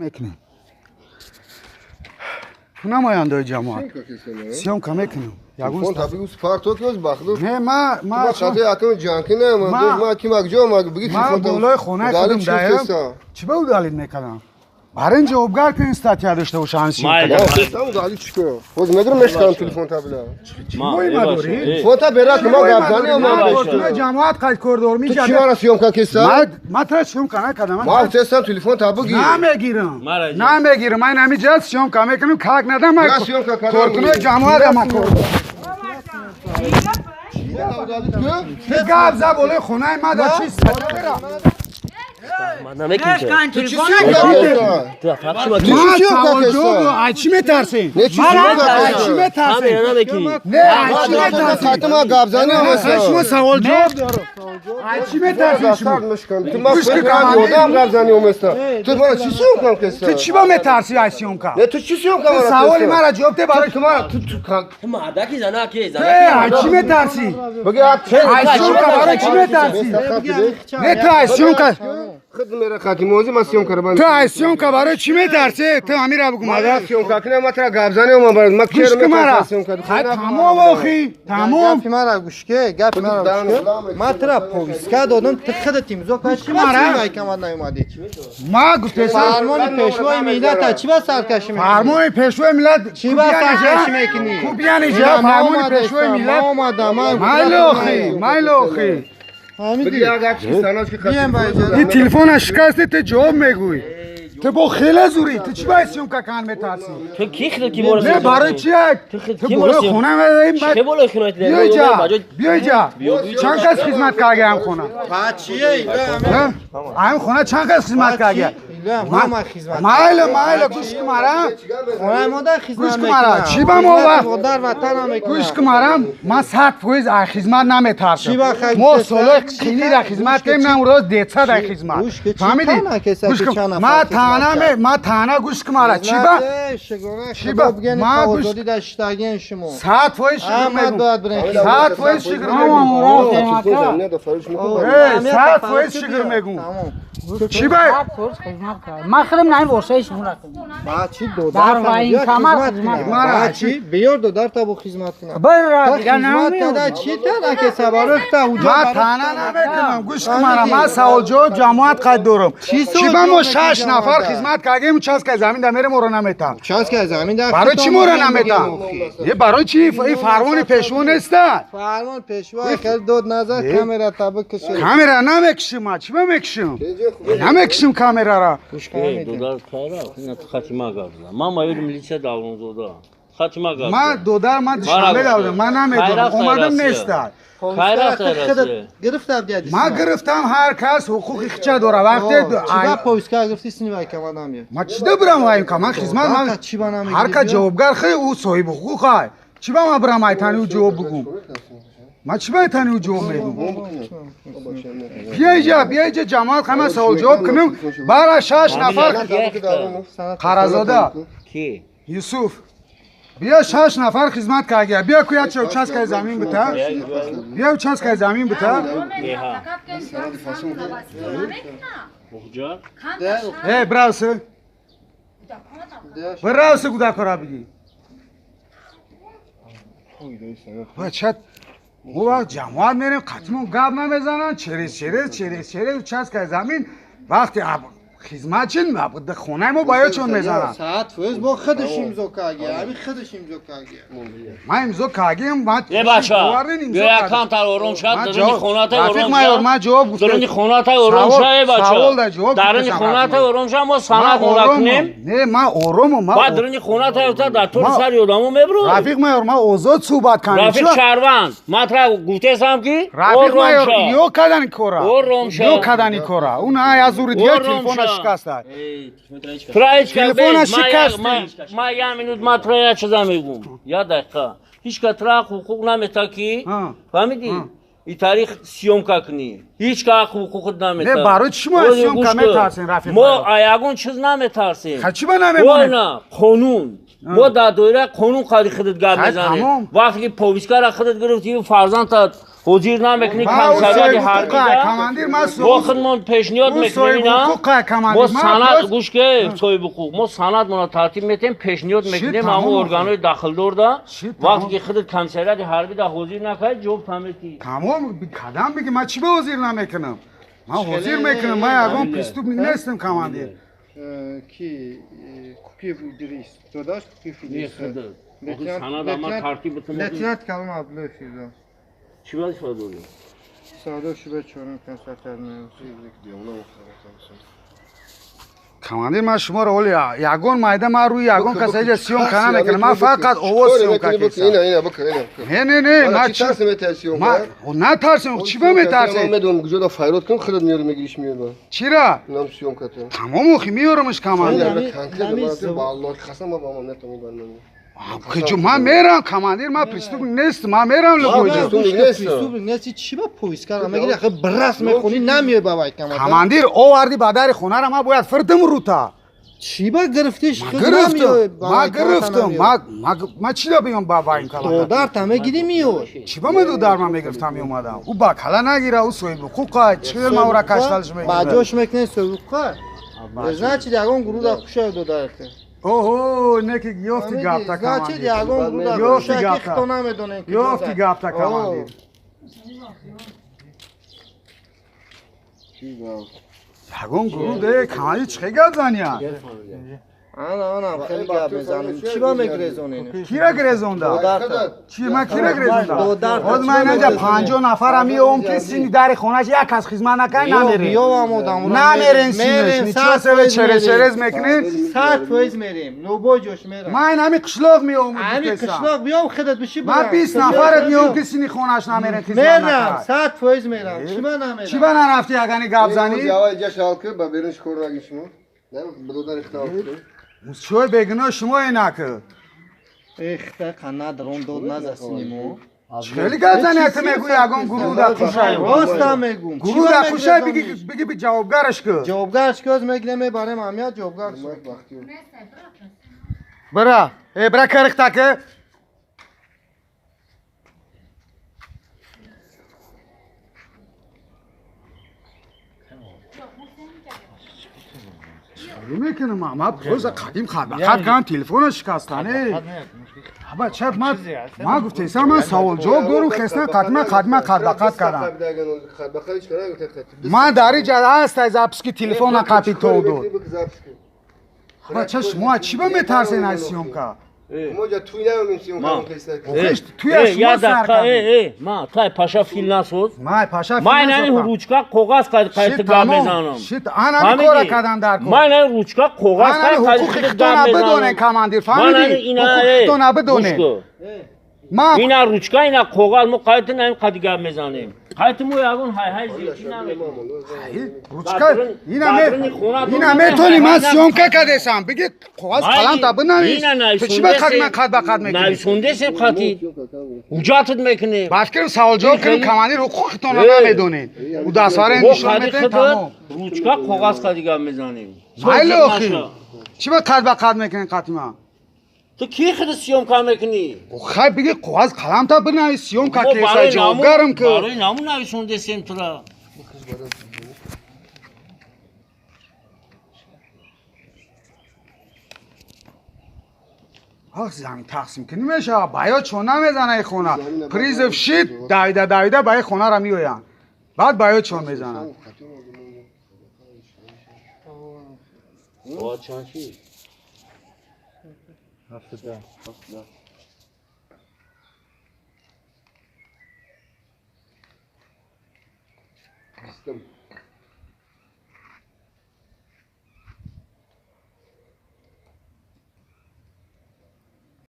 Мекунем. Намояндаи ҷамоат. Съёмка мекунем. Ягон Телефон табигус парто кӯз бахду. Не, ма Ма хати акм ҷанки не, ма Ма- ма ки ма ҷо ма биги ма телефон. Болои хонаи худам даям. Чӣ ба удалить мекардам? Барин ҷавобгар ки ин статья дошта боша ҳам съёмка. Майли. Ма удалить чико? Хоз мегирам мешканам телефон табила. Чӣ ма дорӣ? Телефон та берат ма гап зани ма. Ма ҷамоат қайд кор дорам. Ту чӣ мара съёмка киса? Ма тра съёмка накардам. Ма гуфтестам телефон та буги. Намегирам. Мара ҷон. Намегирам. Ман ҳамин ҷа съёмка мекунам, как надам. Я съёмка кардам. Коркунои ҷамоат ама кор. Ту гап за болои хонаи ма да чи статья дора? Намекунем. Ту чӣ съёмка киса? Ту фақат шумо Чӣ Ма съёмка савол киса? ҷавоб, ай чӣ метарсем? Не, чӣ съёмка Ай чӣ киса? метарсем? Камера намекунӣ. Не, ай чӣ метарсем? Хати ма гап зани ама. Шумо савол ҷавоб дорам. Ай чӣ метарсем шумо? Ту ма Гӯш ки фикр командир. одам гап зани оместа. Ту мара чӣ съёмка киса? Ту чӣ ба метарси ай съёмка? Не, ту чӣ съёмка Ту мара? саволи мара ҷавоб де барои Ту мара ту ту Ту мардаки занаки Э, занаки. ай чӣ метарсӣ? Буги ак Ай съёмка барои чӣ метарсӣ? Не, ту ай съёмка Худ мера хати мози ма съёмка рабан. Ту ай съёмка барои чӣ метарсӣ? Ту ҳамира бугу мада. Съёмка кина ма тра гап зани омам барои ма Гӯш кер ки мара. метарсам съёмка. Хай тамом охи, тамом. Гапи мара гӯшке, гапи мара гӯшке. Ма тра повестка додам, ту худат имзо кард. Чӣ ба Мара. сӯи вайкамад наомадӣ? Ма гуфтесам Фармони пешвои миллата чӣ ба саркашӣ мекунӣ? Фармони пешвои миллат. Чӣ ба саркашӣ мекунӣ? Кубияни ҷа Ма фармони омада пешвои истам, миллат. ма омадам, ман Майли охи, майли охи. Ҳамиди. Буги як акси саноч ки Бием ба иҷоза. Ин телефона шикасти, ту ҷавоб мегӯӣ. Ту бо хеле зурӣ. Ту чӣ ба съёмка кан метарсӣ? Ту ки хел ки мора? Не, барои чи? Ту Ту ки болои мора? хона медаҳӣ. Чӣ болои хона? Биё иҷа, биё иҷа. Чанд кас хизмат карда ам хона? Ба чие? Илоҳ ҳамин. Ам хона чанд кас хизмат карда? Илоҳ ҳама хизмат. Майли, майли, гӯш ки мара. Хонаи модар хизмат Гӯш кун мара, мекунад. чӣ ба мо Хизмати вақт? Модар ватанам мекунад. Гӯш ки марам, ман 100% аз хизмат наметарсам. Чӣ ба хай Мо гуфтеста? солҳои қинӣ дар хизмат Гӯш ки кардем, чӣ- нам рӯз детса дар хизмат. Гӯш ки чӣ Фаҳмидӣ? тана кеса Гӯш ки кун, чанд нафар ма хизмат тана кард? ма тана гӯш ки мара, чӣ ба? Шукрона Чӣ худо ба- бигӯяни ма гӯш- озодӣ дар шиштагиен шумо. 100% шукр Аҳмад мегӯм. бояд бирен хизмат. 100% шукр мегӯм. Эй, 100% шукр мегӯм. Чӣ ба? Хизмат кард. Ман худам на ин ворсаи шумо рафтам. Ба чӣ Дар додар военкомат хизмат хизмат кунад? Мара, Ба чӣ биёр додар та бо хизмат кунад. Бира Та дига хизмат намеёбам. када чӣ тана кеса барои та уҷо Ма барои тана та- намекунам, гӯш кун мара, ман саволҷавоб ҷамоат қайд дорам. Чӣ Чӣ ба мо саволҷавоб шаш мекунӣ нафар ҷамоата? хизмат кардем, участка замин да мерем, моро наметам. Участка замин дар Барои чӣ худтон моро бигем наметам? охи. Е, барои чӣ? Ин фармони пешво неста. Фармон пешво хел дод назар камера та бикашед. Камера намекушим, ма чӣ ба мекушим? Намекушим камерара. Додар кайра, ина ту хати ма гап зад. Ман майори милиция Давронзода. Хати ма гап Ма зад. додар, ман Душанбе давдам, ман намедонам. Хайрафт, Омадам хайрафт. неста. Кай рафта Россия? Гирифта биядӣ. Ма гирифтам, ҳар кас ҳуқуқи хича дора. Вақте Чӣ ба повестка гирифтӣ сини вайкамад намеёд? ма чӣ да бирам вайм ка? Ман хизмат ман Додар та чӣ ба намегирӣ? ҳар кас ҷавобгар хе ӯ соҳиби ҳуқуқ ай. Чӣ ба ман бирам айтани ӯ ҷавоб бугум? Ман чӣ ба айтани ӯ ҷавоб мегум? Биё иҷа, биё иҷа ҷамоат ҳама савол ҷавоб кунем. Бара шаш нафар Қаразода. Ки? Юсуф. Биё шаш нафар хизмат карда. Биё ку як участка замин бита. Биё участка замин бита. Еҳа. Мухҷар? Э, бравсы. Бравсы куда кора биги. Бачат мо вақт ҷамоат мерем, қатимон гап намезананд, через через через через участка замин вақте хизмат чин хонаи мо ба ёчон мезананд. 100% бо худаш имзо карди. Ҳамин худаш имзо карди. Ман имзо кардем, ман Е бача, бовар нем, имзо биё кардем. якам тар ором шад, Ман даруни ҷавоб- хоната Рафиқ ором майор, шад. ман ҷавоб гуфтам. Даруни хоната ором Савол- ша, е бача. савол да ҷавоб Даруни гуфтам, хоната Рафиқ. ором ша, мо Ман санад мора оромам. кунем. Не, ман оромам, ман Баъд даруни хоната ёфта дар тури Ма- сари одамо мебурӯ. Рафиқ майор, ман озод суҳбат кардем. Рафиқ Чӣ- шаҳрванд, ман тра гуфтесам ки Рафиқ ором майор, ша. ё кардани кора. Ором ша. Ё кардани кора. Ӯ на аз зури дигар Ором телефона ша. шикаста. Тра ҳеч кас Телефона бе, шикастӣ. Ман як минут, ман тра як чиза мегӯм. Як дақиқа. Ҳеч кас тра ҳуқуқ намета ки, Ҳа. фаҳмидӣ? И таърих съёмка кунӣ. Ҳеч кас ҳуқуқат намета. Не, барои чӣ мо аз Ози съёмка гӯш кун. метарсем, Рафиқ Мо майор? а ягон чиз наметарсем. Ха, чӣ ба намемонем? Ой, қонун. Мо дар доираи қонун қадри худат гап Хай, мезанем. тамом. Вақте ки повесткара худат гирифтӣ, фарзандат ҳозир намекунӣ комиссариати ҳарбида мо худмон пешниҳод мекунем ина мо санад гӯш ке соҳиби ҳуқуқ мо санадмонро тартиб метем пешниҳод мекунем ҳамон органҳои дахлдорда вақте ки худат комиссариати ҳарбида ҳозир накард ҷавоб таметӣ тамом кадам биги ман чӣ ба ҳозир намекунам ман ҳозир мекунам ман ягон преступник нестам командир ки Кукиев Идрис додаш Кукиев Идрис лейтенант Калон Абдуллоев Фирдо чӣ вазифа дорӣ? Сардор шӯъбаи чорум комиссариат. Командир ман шуморо ҳоли ягон майда ман рӯи ягон кас иҷа съёмка намекунам ман фақат овоз съёмка кесам. Не не не ман чӣ натарсем чӣ ба метарсем? Ман медонам куҷода файрод кунам худат меёрӣ мегириш меёрӣ. Чира? Нам съёмка ту. Тамом охи меёрамаш командир. Ба Аллоҳ қасам ба ман метавонам барномӣ. Ман мерам командир ман преступник нестам ман мерам любой ҷо. Преступник нести чӣ ба поиска мегири ахи брас мехонӣ намеёй ба вай командир. Командир оварди ба дари хонаро ман бояд фирдим рута. Чӣ ба гирифтиш? Гирифтам ман гирифтам ман чӣ да биём ба вай кала? Додарта мегири меёй. Чӣ ба ман додар ман мегирифтам меомадам? Ӯ ба кала нагира ӯ соҳиби ҳуқуқа чӣ ман ӯра кашталш мегирам? Ба ҷош мекунӣ соҳиби ҳуқуқа? Значит ягон гурӯҳ кушай додарта. Оҳо, неки ёфти гапта командир. Ёфти гапта. Ёфти гапта командир. Ягон гурӯҳ де командир чӣ гап занияд? Ана ана хеле гап мезанем. Чӣ ба мегрезонем? Кира грезонда? Чӣ ман кира грезонда? Ҳозир ман инҷа 50 нафарам меом ки сини дари хонаш як кас хизмат накард намерем. Намерем синаш. Ничего себе через через мекунем. 100% мерем. Любой ҷош мерам. Ман ҳамин қишлоқ меом. Ҳамин қишлоқ биём худат биши барам. Ман 20 нафарат меом ки сини хонаш намерем хизмат накард. Мерам 100% мерам. Чӣ ба намерам? Чӣ ба нарафти ягани гап занӣ? Аввал ҷаш ҳал кун ба берун шикор нагир шумо. Бародар ихтиёр кун. Чой бегуноҳ шумо инаку. Эхта қанад рон дод назасини мо. Хеле гап занӣ ту мегӯӣ ягон гурӯҳ дар кушай. Роста мегӯм. Гурӯҳ дар кушай биги биги би ҷавобгараш ку. Ҷавобгараш ку аз мегирем мебарем амният ҷавобгараш. Бира, э бира карихта ки. Мекунам ман просто қадим хат кардам телефонро шикастане. Аба чап ман гуфтесам ман савол ҷавоб дорум хестан қадима қадима хат ба хат кардам. Ман дар ин ҷа ҳаст записки телефона қапи то дод. Аба ча шумо чӣ ба метарсен аз съёмка? Я дақиқа ма тай паша фил насоз. Ман ин ручка коғаз қайти гап мезанам. Ана кора кардам дар кор. Ман ин ручка коғаз қайти гап мезанам. Бидонен командир фаҳмидӣ? Ҳуқуқитона бидонен. Ина ручка ина коғаз мо қайти наим қади гап мезанем. Қайти мо ягон ҳай-ҳай зиёдӣ намекунем. Ручка ина метони ман съёмка кардесам. Биги коғаз қаламта бинавис. Ту чӣ ба қад ман қад ба қад мекунӣ? Нависондесем қати. Ҳуҷҷатат мекунем. Баъд кирм савол ҷавоб кунем командир ҳуқуқитонро намедонед. Ӯ даствара нишон метаҳед тамом. Ручка коғаз қади гап мезанем. Майли охи. Чӣ ба қад ба қад мекунед қати ман? Ту ки худ съёмка мекунӣ? Хай биги коғаз қаламта бинавис съёмка кеса ҷавобгарам ку. Барои наму нависондесем тура. Ах замин тақсим кунӣ мешавад. Баё чо намезана и хона. Призыв шид давида давида ба и хонара меоянд. Баъд баё чо мезанад.